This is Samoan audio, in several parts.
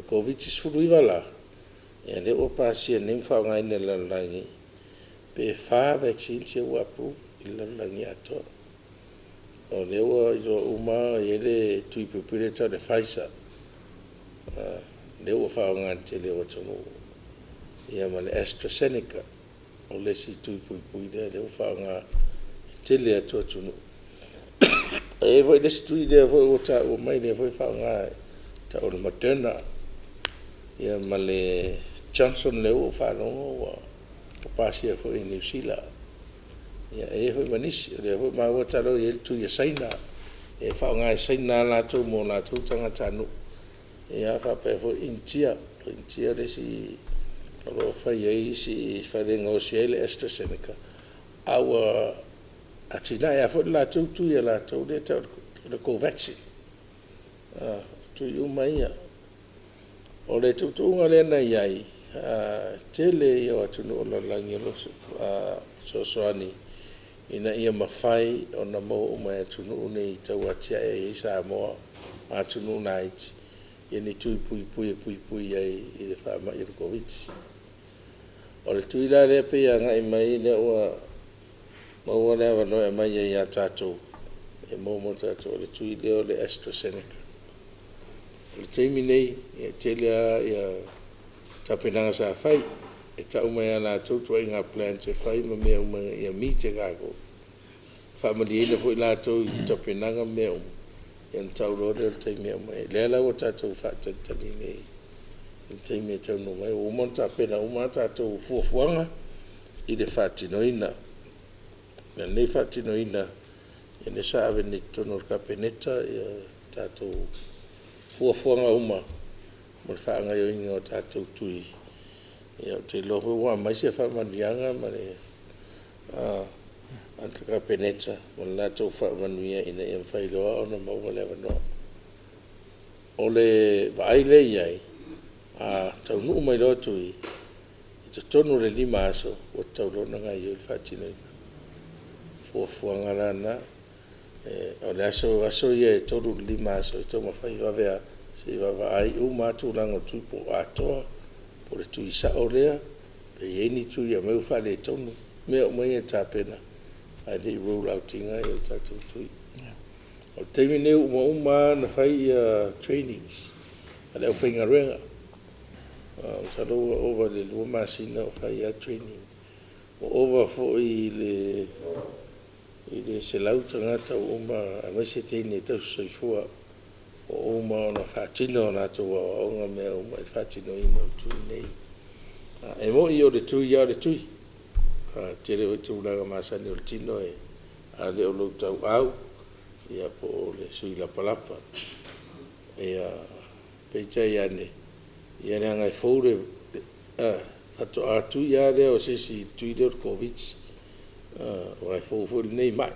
Koviti-19 la, ia lea ua pasia nei ma faaaogaina e le lalolagi, pe fa vaccines ia ua approve i le lalolagi atoa. O lea ua iloa uma e i ai le tui puipui lea e tau o le Pfizer, lea ua faaaoga e le tele o atunuu, ia ma le AstraZeneca, o le isi tui puipui lea ua faaaoga e tele atu atunuu. E i ai foi le isi tui lea ua taua mai lea foi e faaaoga e tau o le Moderna, ia ma le Johnson lea ua ou faalogo ua pasia foi e Niu Sila. E i ai foi ma nisi, o lea foi ua maua talu ai e i ai le tui a Saina, e faaaoga e Saina lava latou mo latou tagatanuu, e faapea foi Initia. O Initia le isi o lo o fai ai isi fale e gaosi ai le AstraZeneca, a ua atinae lava foi le latou tui a latou lea e tau o le COVAXIN. O tui uma ia. O le tuutuuga lea na i ai, o le tele ia o atunuu o le lalolagi o lo o fesoasoani ina ia mafai ona maua uma e atunuu nei tau atiae i ai Samoa ma atunuu laiti ni tui puipui e puipui ai i le faamai o le Koviti-19. O le tui la lea e pei e agai mai lea ua maua le avanoa e aumai ai ia tatou, e maua mo tatou, o le tui lea o le AstraZeneca. O le taimi lenei, e tele lava tapenaga sa fai, e tau mai lava e latou ituaiga plans e fai ma mea uma ina ia meet e tatou. E faamalieina foi latou i tapenaga ma mea uma, ia ona tau loa lea o le taimi e aumai ai. O lea la ua tatou faatalitali nei i le taimi e taunuu mai ai. Ua uma ona tapena uma a tatou fuafuaga i le faatinoina. O lenei faatinoina, lea sa ave nei i totonu o le Kapeneta tatou fuafuaga uma mo le faagaoioiga o tatou tui. Ou te iloa foi ua aumai se faamanuiaga a le Kapeneta ma le latou faamanuia ina ia mafai loa ona maua le avanoa. O le vaai lea e i ai, a taunuu mai loa tui, i totonu o le 5 aso, ua tatau loa ona gaoioi le faatinoina. O fuafuaga la na, o le aso ia e 3 i le 5 aso e taumafai vave lava se i vaavaai uma lava tulaga o tui po o atoa, po o le tui sao lea, pe i ai ni tui e aumai ua faaletonu. O mea uma ia e tapena ae le i roll out ina le tatou tui. O le taimi lenei ua uma lava ona fai trainings a le aufaigaluega. Masalo ua ova i le 2 masina o fai lava trainings. Ua ova foi i le 100 tagata ua uma, aemaise teine tausisoifua ua uma ona faatino a latou aoaoga ma mea uma i le faatinoina o tui nei. E moni o le tui lava o le tui. E tele foi tulaga masani o le tino, a le o lou tauau po o le sui lapalapa. Peitai ane, leaga e fou le faatoa tui lava lea o se isi i le tui lea o le Koviti-19, aua e fou foi lenei mai.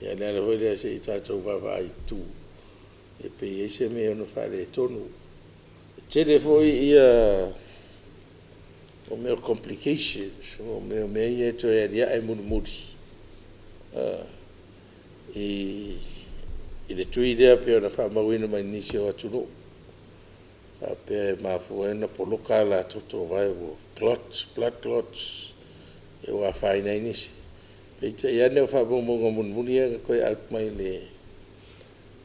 O le ala foi lea se i tatou vaavaaitu pe i ai se mea e ono faaletonu. E tele foi mea o complications, o mea ia e toe aliae mulimuli i le tui lea pei ona faamauina mai nisi o atunuu, faapea e mafua ai ona poloka a latou tovae ua clots, blood clots, ua afaina ai nisi. Peitai ane o faamaumauga mulimuli ia na toe aumai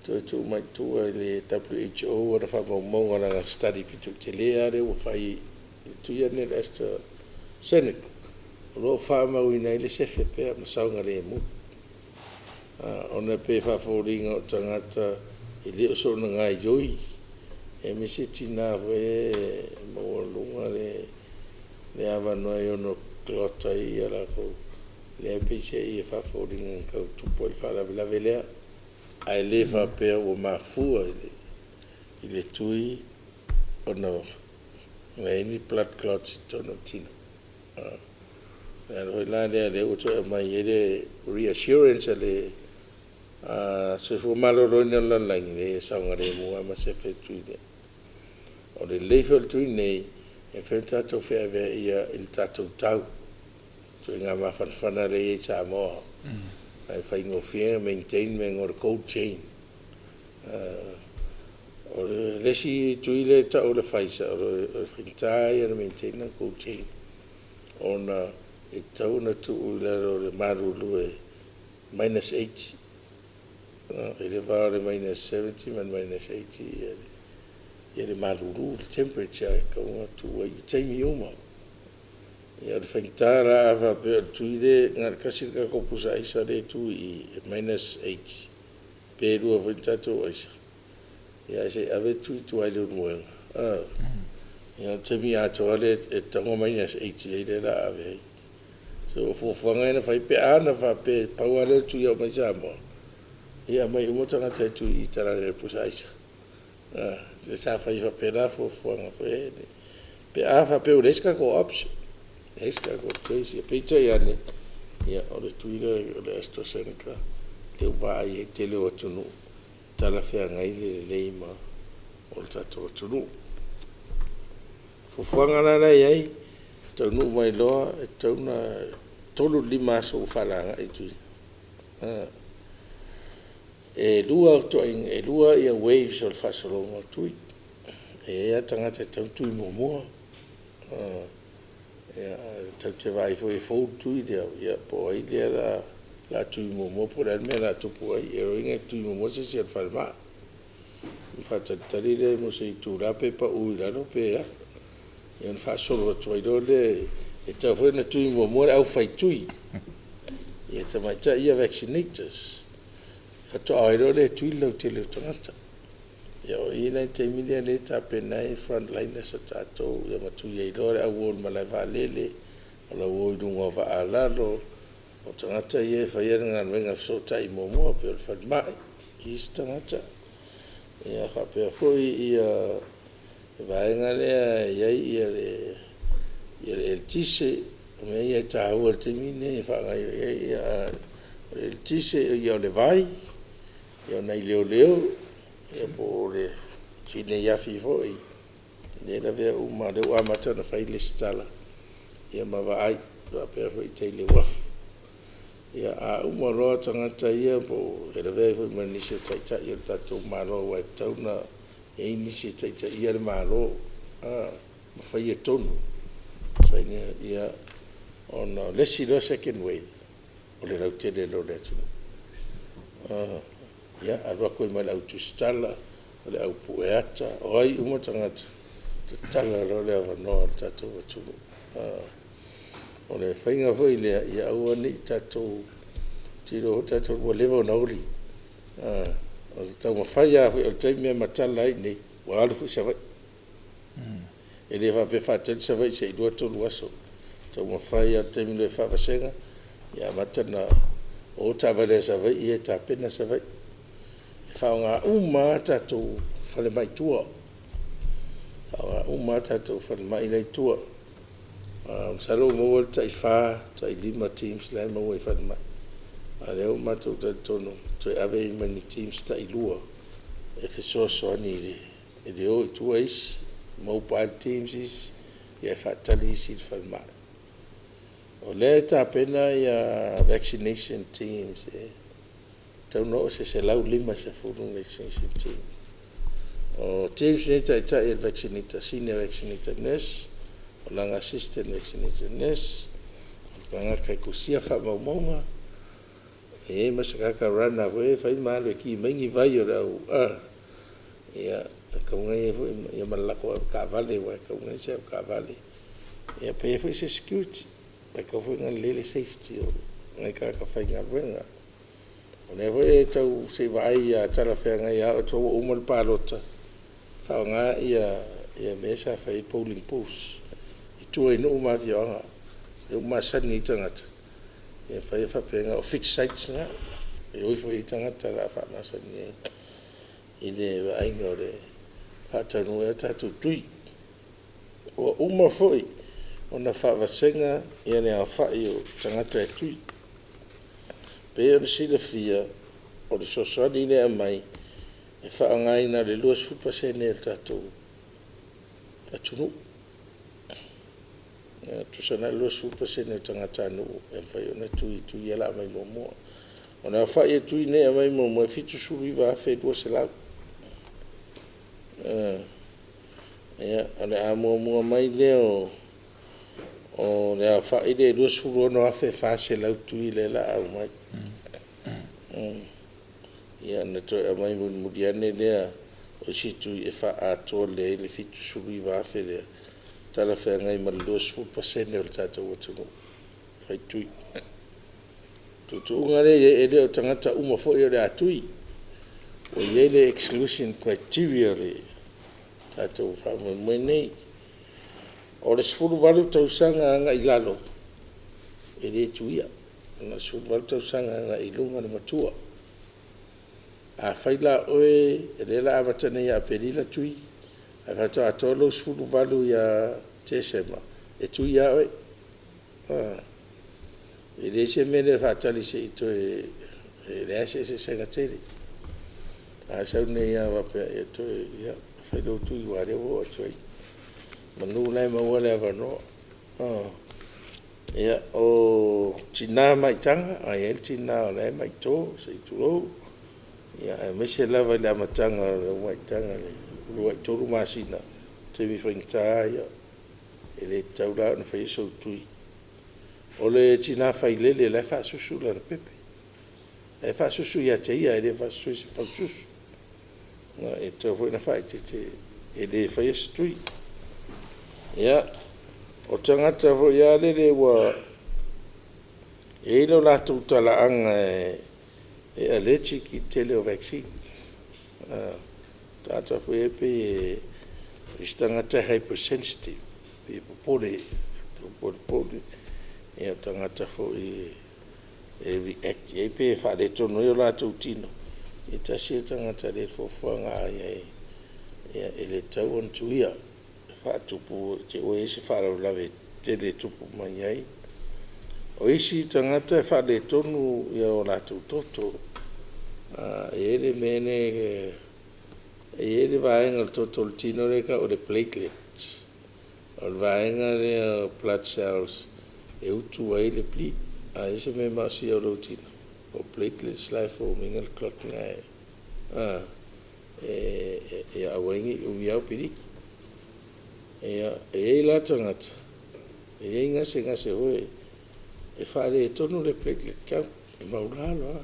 toe tuu mai tua i le WHO ana faamaumauga o lana study pito i tele lava lea ua fai i le tui lava lenei o le AstraZeneca, o lo o faamauina ai le sefe pea ma saogalemu, ona e pei e faafoliga o tagata e le o soona gaoioi, aemaise tina foi ia e maualuga le avanoa e ono clot ai latou, lea peiseai e faafoliga na tau tupu ai le faalavelave lea, ae le faapea ua mafua i le tui ona i ai ni blood clots i totonu o le tino. O le ala foi la lea o lea ua toe aumai ai le reassurance a le Soifua Maloloina o le lalolagi, e leai e saogalemu lava ma sefe le tui lea. O le lelei foi o le tui lenei, e mafai ona tatou feaveaia i le tatou tau, ituaiga mafanafana lea e i ai Samoa, ae faigofie ona maintain le mea e igoa o le cold chain. O le isi tui lea e tau o le Pfizer, o le faigata ia ona maintain lana cold chain, ona e tatau ona tuu i lalo o le malulu e -80, i le va o le -70 ma le -80 le malulu, le temperature e tatau ona tuu ai i taimi uma. O le faigata la a faapea o le tui lea, na o le tasi le tatou pusa aisa lea e tu i i e -80, pe lua foi ni tatou aisa, ae se i ave le tui i tua i Leulumoega, o le taimi atoa lea e tatau ona -80 ai lea o le a ave ai. So o fuafuaga ia na fai pe ana faapea e pau lava lea o le tui e oo mai i Samoa, ia aumai uma tagata e tui i talaane o le pusa aisa. Sa fai faapena fuafuaga foi lele, pe a faapea ua leai se tatou option, leai se tatou choice. Peitai ane, o le tui lea o le AstraZeneca lea ua vaai i ai le tele o atunuu, e talafeagai le lelei mo le tatou atunuu. O fuafuaga la la e i ai, e taunuu mai loa, e tatau ona 3 i le 5 aso ua falagai le tui. E 2 waves o le faasologa o tui. E i ai lava tagata e tatau ona tui muamua, tatou te vaai foi e fou le tui lea, po o ai lea o le a tui muamua po o le a le mea o le a tupu ai. Lona uiga e tui muamua se isi o le falemai, ona faatalitali lea mo se itula pe pau i lalo pe a, ona faasolo atu ai loa lea. E tatau foi ona tui muamua le aufaitui, tamaitai ia vaccinators, faatoa o ai loa lea e tui le lautele o tagata. O i la i le taimi lea e tapena ai frontliners a tatou ma tui ai loa le au o i le malae vaalele, o le au o i luga o vaa a lalo, o tagata ia e faia le galuega fesootai muamua, e pei o le falemai i isi tagata. E faapea foi le vaega lea e i ai le eletise, o mea ia e taua i le taimi lenei e faagaoioi ai. O le eletise, o le vai, o nai leoleo, po o le tinei afi foi, lea e lavea uma, o lea ua amata ona fai le resitala ma vaai faapea foi i tai i le uafu. A uma loa tagata ia, e lavea ai foi ma nisi o taitai o le tatou Malo, aua e tatau ona i ai nisi e taitaia le Malo ma faia tonu. Ona o le isi loa second wave, o le lautele loa o le atunuu. Ia alu atu ai ma le au tusitala, o le au pue ata, o ai uma tagata, tatala loa le avanoa o le tatou atunuu. O le faiga foi lea, ia aua ne i tatou, ou te iloa foi tatou ua leva ona oli. O le taumafai lava foi o le taimi e matala ai i inei, ua alu foi Savaii. E le faapea e faatali Savaii se i 2 3 aso. E taumafai lava i le taimi nei e faavasega, ia amata ona o taavale a Savaii ia e tapena Savaii. E faaaoga uma lava tatou falemai i tua, faaaoga uma lava tatou falemai la e i tua. Masalo ua maua le tai 4 i le tai 5 teams la e maua i falemai, a o lea ua matou talitonu toe ave ai ma ni teams e tailua e fesoasoani i le o i tua isi, mobile teams isi ae faatali isi i le falemai. O lea e tapena vaccination teams, e tatau ona oo i se 150 vaccination team. O teams nei e taitai e le senior vaccinator nurse, o lana assistant vaccinator nurse, o le tagata e tusia faamaumauga, e i ai ma se tagata runner foi lea e fai ma alu e ki mai ni vai o le au. Ia, ma le latou avetaavale aua e tatau ona i ai se avetaavale. Ia pe i ai foi se security, aua e tatau foi ona lelei le safety o nai tagata faigaluega. O lea foi e tau se i vaai a talafeagai a oo atu ua uma le palota, faaaoga mea ia sa fai ai polling booths i tua i nuu ma afioaga lea ua masani ai tagata, e fai lava faapena, o fix sites na, e o ifo i ai tagata o le a faamasani ai i le vaaiga o le faataunuu ai o tatou tui. Ua uma foi ona faavasega le aofai o tagata e tui. E pei ona silafia, o le fesoasoani lea e aumai, e faaaogaina e le 20% o le tatou atunuu. E tusa na o le 20% o tagatanuu e mafai ona tui i tui ia o le a aumai muamua. O le aofai o tui nei e aumai muamua, e 79,200. Ia, o le a muamua mai lea o le aofai lea e 26,400 tui lea o le a aumai. Ia ona toe aumai mulimuli ane lea o isi tui e faaatoa lelei ai le 79,000 lea, e talafeagai ma le 20% o le tatou atunuu e faitui. O tuutuuga lea e i ai, e le o tagata uma foi o le a tui. Ua i ai le exclusion criteria o le tatou faamoemoe lenei. O le 18 tausaga agai i lalo, e le tuia, na o le 18 tausaga agai i luga le matua. Afai la o oe o lea o le a amata nei ia Aperila tui, ae faatoa atoa lou 18 ia Tesema, e tui lava oe. E leai se mea lea o le faatali se i toe… e leai lava se eseesega tele. A sau nei lava faapea, ia fai lou tui aua o lea ua oo atu ai, semeamanu o la e maua le avanoa. Ia, o tina maitaga, a i ai le tina o la e maito se i tulou, aemaise lava i le amataga o lau maitaga i le uluai 3 masina, o taimi faigata ia, e le tatau la ona faia sou tui. O le tina failele o la e faasusu lana pepe, o la e faasusu ia te ia, e le faasusu i se falesusu. E tatau foi ona faaeteete e le faia se tui. Ia, o tagata foi lele ua i ai lo latou talaaga e allergic i le tele o vaccine. O tagata foi ia pei o isi tagata e hypersensitive, pei e popole, polepole. O tagata foi e react i ai pe faaletonu ai o latou tino. Ia tasi ia tagata e le fuafuaina a i ai, e le tatau ona tuia, e faatupu i te i ua i ai se faalavelave tele e tupu mai ai. O isi tagata e faaletonu o latou toto. E i ai le mea lea, e i ai le vaega o le toto o le tino lea e tau o le platelet. O le vaega lea o blood cells e utu ai le bleed. A i ai se mea e maosia i lou tino, o platelets la e form ina le clot lena ia aua ai ne i umi au piliki. E i ai la tagata e i ai gasegase foi e faaletonu le platelet count, e maualalo lava.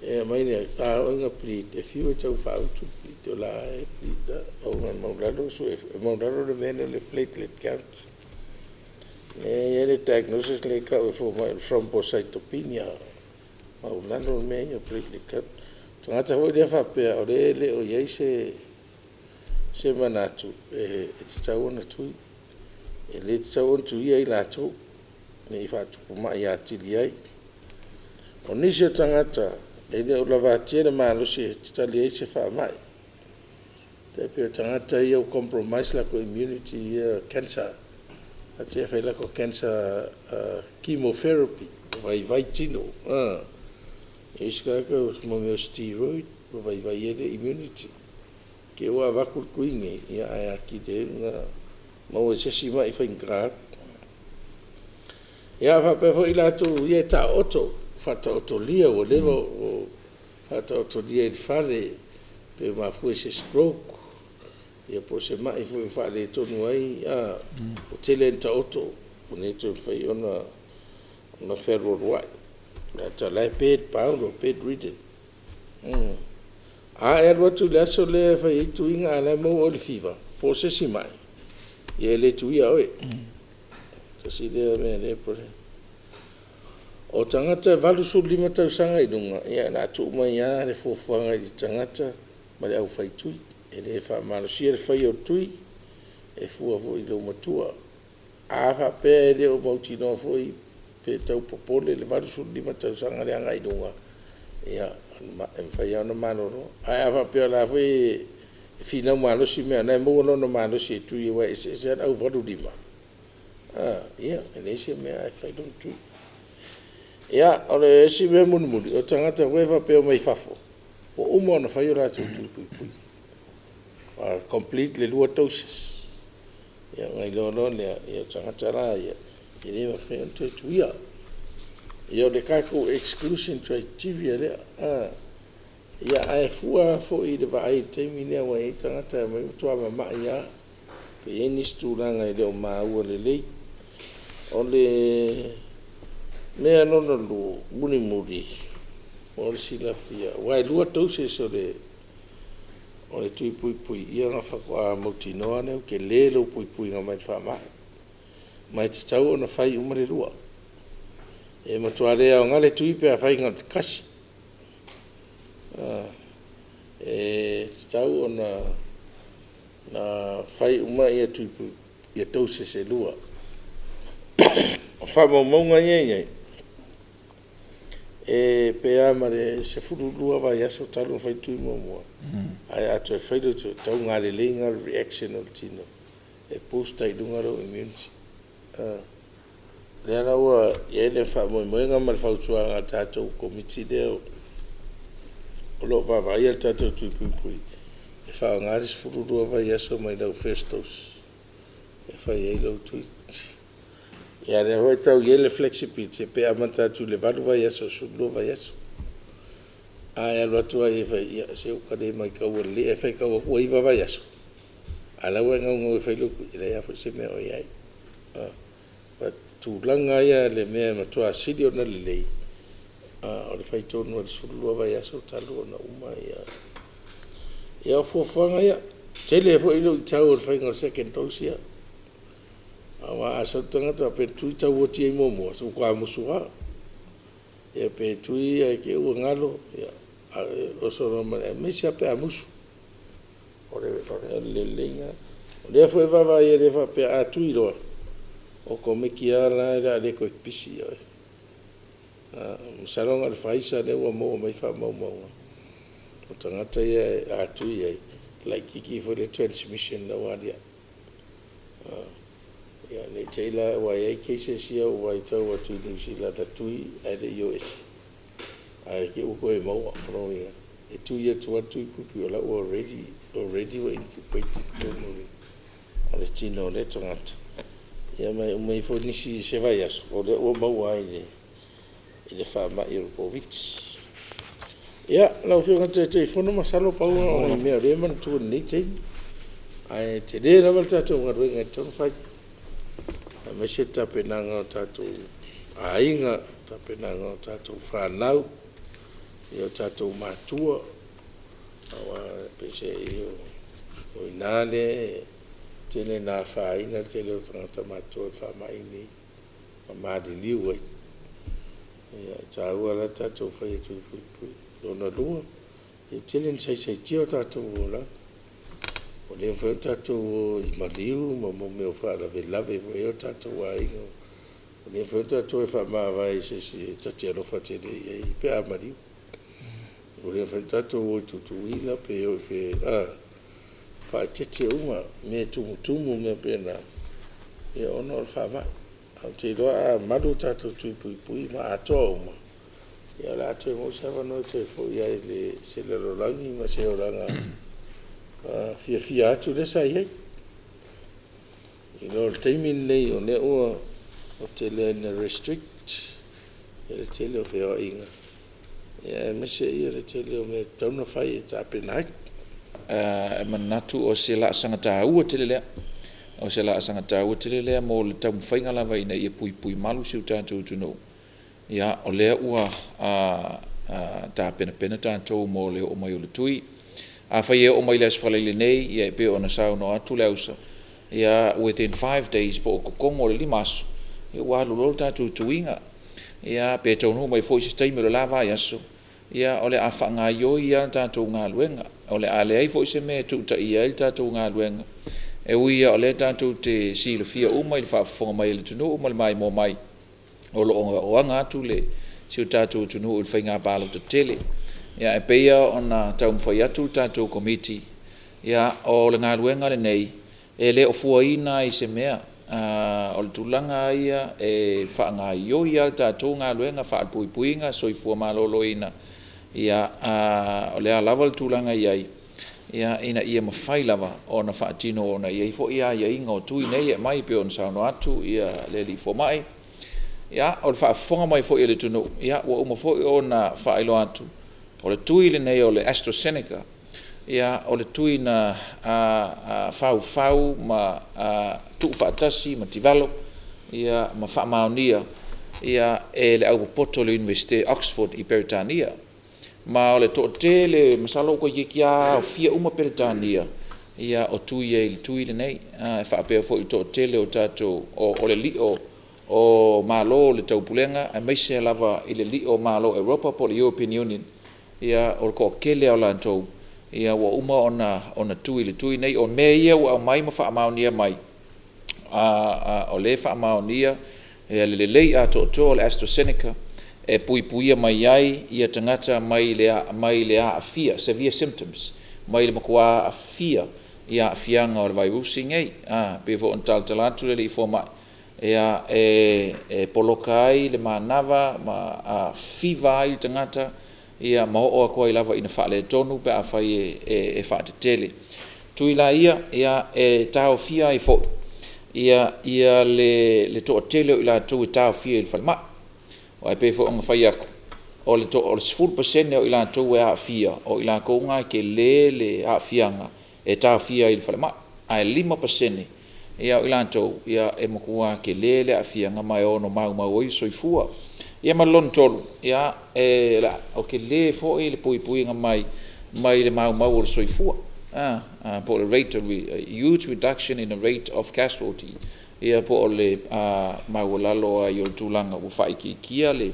E aumai le a oo ina bleed, e fiu e tau faautu le bleed, o la e bleed lava ona e maualalo le mea lea o le platelet count. E i ai le diagnosis lea e tau e fomai o le thrombocytopenia, e maualalo le mea ia o le platelet count. O tagata foi ia faapea o lea e le o i ai se manatu e tatau ona tui. E le tatau ona tuia i latou ne i faatupu mai atili ai. O nisi o tagata e le o lavatia le malosi e tali ai se faamai, e tai pei o tagata ia ua compromise o latou immunity ia cancer, e fai latou cancer chemotherapy ua vaivai tino. O isi tagata o mea o steroid ua vaivai ai le immunity. Te i ua avatu le tui lenei ae atili ai ona maua i se isi mai faigata atu. Ia faapea foi i latou ia e taooto, faataotolia ua leva ona faataotolia i le fale, pe mafua i se stroke, ia po o se mai foi ua faaletonu ai, ua tele ina taoto ua le toe mafai ona fealualuai, o la e bedbound or bedridden. A e alu atu i le aso lea e fai ai tuiga a o la e maua oe i le fiva po o se isi mai, ia e le tuia oe. Tasi lea mea e O tagata e 85 tausaga i luga, ia o le a tuu mai lava le fuafuaga i le tagata ma le aufaitui. E le faamalosia le faia o le tui, e fua foi i lou matua. A faapea e le o mautinoa foi pe tau popole le 85 tausaga lea agai i luga, ia, e mafai lava ona malolo. Ae a faapea o la e foi e finau malosi mea o la e maua lona malosi e tui aua e eseese lava le au 85, ia, e leai se mea ae fai lona tui. Ia, o le isi mea mulimuli, o tagata foi ia faapea e omai fafo ua uma ona fai o latou tui puipui, ua complete le 2 doses, ona iloa loa lea, o tagata la ia, e le mafai ona toe tuia. Ia o le tatou exclusion criteria lea. Ia, ae fua foi i le vaai i le taimi lea ua i ai tagata e omai ua matua mamai lava, pe i ai nisi tulaga e le o maua lelei. O le mea lona lua mulimuli mo le silafia, aua e lua doses o le tui puipui, ia ona faatoa mautinoa lea ua tele lou puipuiga mai le faamai. Ma e tatau ona fai uma le lua. E matua le aoga le tui pe afai na o le tasi. E tatau ona fai uma doses e lua. O faamaumauga ia e i ai, e pe a ma le 12 vaiaso talu ona fai le tui muamua, ae a toe fai le tui, o le tauga lelei lena o le reaction o le tino e boost ai i luga lou immunity. O lea la ua i ai le faamoemoega ma le fautuaga a le tatou Komiti lea o lo o vaavaaia le tatou tui puipui, e faaaoga le 12 vaiaso mai lau first dose e fai ai lou tui. Ia a o lea foi e tau i ai le flexibility, pe amata atu i le 8 vaiaso i le 12 vaiaso. A e alu atu lava i ai e fai, ia se ua ta le matauina lelei, ae faitau atu ua 9 vaiaso, a o la e ua e naunau e fai lou tui, e leai lava foi se mea o i ai. O le tulaga lava ia i le mea e matua sili ona lelei, o le fai tonu lava i le 12 vaiaso talu ona uma. Ia o fuafuaga ia. E tele foi luitau o le faiga o le second dose ia, aua a sau le tagata faapea e tui tau oti ai muamua, se matua musu lava. Ia pe tui ae te i ua galo, ia oso loa ma le aemaise lava pe a musu. O le lelei lena. O lea foi e vaavaai i ai e le faapea a tui loa, okomeki lava la o le a le toe pipisi oe. Masalo na o le Pfizer lea ua maua mai faamaumauga, o tagata ia a tui ai, e laitiiti foi le transmission la ua aliae. Ia ne i te i la aua e i ai cases ia ua ou vaitau atu i Niu Sila na tui ae le i o ese, ae te i ua toe maua. O lona uiga, e tui atu lava le tui puipui o la e ua already ua incubate i totonu o le tino o lea tagata, ia ma e uma ifo nisi se vaiaso, o lea ua maua ai i le faamai o le Koviti-19. Ia, lau Afioga i le Taitaifono masalo pau na o nai mea o lea e manatua i lenei taimi, ae tele lava le tatou galuega e tatau ona fai, aemaise le tapenaga o tatou aiga, tapenaga o tatou fanau, o tatou matua, aua peiseai o i ina lea e tele ina afaina le tele o tagata matutua i le faamai lenei ma maliliu ai. E taua la le tatou fai o tui puipui. Lona lua, e tele ina saisaitia o tatou olaga, ua le mafai ona tatou o i maliu ma mea o faalavelave foi e i ai o tatou aiga, ua le mafai ona tatou o e faamavae i se isi e ta te alofa tele i ai pe a maliu. Ua le mafai ona tatou o i Tutuila pe o i fea e faaeteete uma, mea e tumutumu ma mea faapena, ona o le faamai. Ae ou te iloa a malu tatou tui puipui ma atoa uma, ia o le a toe maua se avanoa e toe foi ai i se lalolagi ma se olaga fiafia atu lea sa i ai. I lo le taimi lenei o lea ua tele ina restrict le tele o feoaiga, aemaise le tele o mea e tatau ona fai e tapena ai. E manatu o se laasaga taua tele lea, o se laasaga taua tele lea mo le taumafaiga lava ina ia puipui malu si o tatou atunuu. Ia, o lea ua tapenapena tatou mo le oo mai o le tui. Afai e oo mai le Aso Faraile nei, ia e pei ona saunoa atu Leausa, ia within 5 days po o totonu o le 5 aso, ua alu loa le tatou tuiga. Ia pe taunuu mai foi i se taimi o le la vaiaso, ia o le a faagaoioi lava le tatou galuega. O le a leai foi se mea e tuutaia ai le tatou galuega, e ui lava o lea tatou te silafia uma i le faafofoga mai a le atunuu ma le maimoa mai o lo o aga atu si o tatou atunuu i le faiga palota tele. Ae pei lava ona taumafai atu le tatou Komiti, o le galuega lenei e le o fuaina lava i se mea. O le tulaga lava ia e faagaoioi lava le tatou galuega faale-puipuiga, soifua maloloina, o le a lava le tulaga e i ai, ina ia mafai lava ona faatino ona e i ai foi aiaiga o tui nei e aumai pei ona saunoa atu le alii fomai. Ia, o le faafofoga mai foi a le atunuu, ua uma foi ona faailoa atu. O le tui lenei o le AstraZeneca, ia o le tui na faufau ma tuufaatasi ma develop ma faamaonia e le aupopoto o le Iunivesite Oxford i Peretania. Ma o le toatele, masalo toeitiiti lava aofia uma Peretania o tui ai i le tui lenei. E faapea foi i le toatele o tatou o le lio o Malo o le Taupulega aemaise lava i le lio o Malo o Europa po o le European Union, o le toatele lava o latou ua uma ona tui i le tui lenei. O mea ia ua aumai ma faamaonia mai, o lea e faamaonia le lelei atoatoa o le AstraZeneca e puipuia mai ai tagata mai le aafia, severe symptoms, mai le matua aafia i aafiaga o le vairusi lenei. E pei foi ona talatala atu le alii fomai, e poloka ai le manava ma fiva ai le tagata, ma oo atu ai lava ina faaletonu pe afai e faatetele. Tui la ia e taofia ai foi le toatele o i latou e taofia i le falemai. Aua e pei foi ona fai atu, o le 10% o i latou e aafia, o i latou na e tele le aafiaga e taofia ai i le falemai, ae 5% o i latou e matua tele le aafiaga ma e ono maumau ai le soifua. Ia ma le lona tolu, o tele foi le puipuiga mai le maumau o le soifua, po o le rate of huge reduction in the rate of casualty, po o le maualalo ai o le tulaga ua faaitiitia le…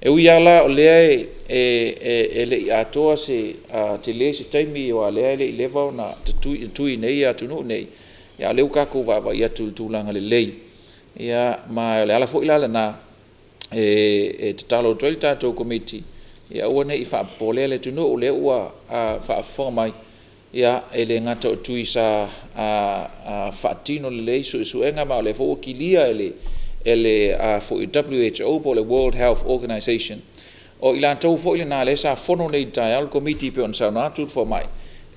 E ui lava la o lea e le i atoa se tele se taimi aua o lea e le i leva ona tui nei atunuu nei, a o lea ua tatou vaavaai atu i tulaga lelei. Ma o le ala foi la lena e tatalo atu ai le tatou Komiti ia aua ne i faapopoleina le atunuu, o lea ua faafofoga mai, e le gata o tui sa faatino lelei suesuega ma o lea foi ua kilia e le WHO po o le World Health Organization. O i latou foi na o lea sa fono nei i le taeao le Komiti pei ona saunoa atu le fomai,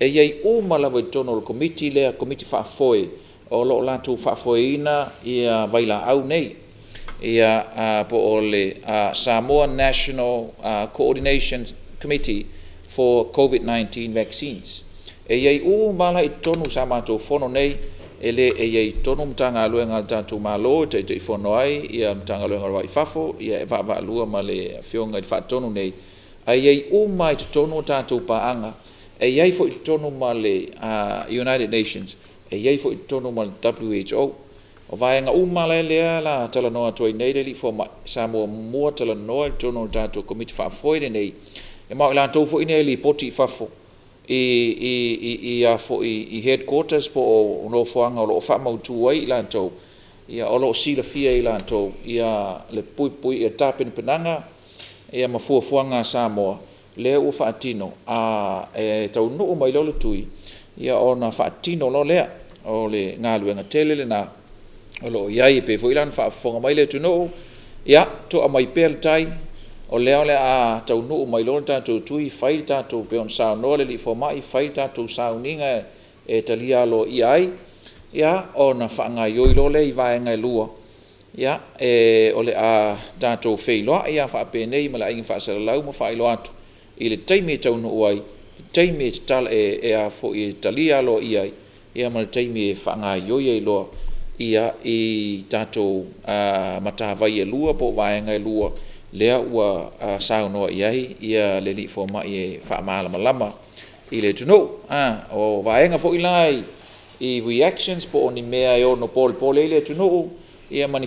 e i ai uma lava i totonu o le Komiti lea, Komiti Faafoe o lo o latou faafoeina vailaau nei, po o le Samoa National Coordination Committee for COVID-19 Vaccines. E i ai uma lava la i totonu, sa matou fono nei, e i ai i totonu Matagaluega a le tatou Malo e Taitaifono ai le Matagaluega o le Va i Fafo e vaavaalua ma le Afioga i le Faatonu nei, ae i ai uma lava i totonu a tatou paaga. E i ai foi i totonu ma le United Nations, e i ai foi i totonu ma le WHO. O vaega uma lea o le a talanoa atu ai nei le alii fomai, sa muamua talanoa i totonu o le tatou Komiti Faafoe lenei, ma o i latou foi nei e lipoti i fafo i headquarters po o nofoaga o lo o faamautu ai i latou, o lo o silafia e i latou le tapenapenaga ma fuafuaga a Samoa lea ua faatino, e taunuu mai loa le tui, ona faatino loa lea. O le galuega tele lena o lo o i ai. E pei foi la ona faafofoga mai le atunuu, ia to'a mai pea le tai, o lea o le a taunuu mai loa le tatou tui fai le tatou, pei ona saunoa le alii fomai, fai le tatou sauniga e talia aloaia ai, ona faagaoioi loa lea i vaega e lua. O le a tatou feiloai lava faapenei ma le aiga faasalalau ma faailoa atu i le taimi e taunuu ai, le taimi e talia aloaia ai ma le taimi e faagaoioi ai loa i tatou matavai e lua po o vaega e lua lea ua saunoa i ai le alii fomai e faamalamalama i le atunuu. O vaega foi la i reactions po o ni mea e ono polepole ai le atunuu ma ni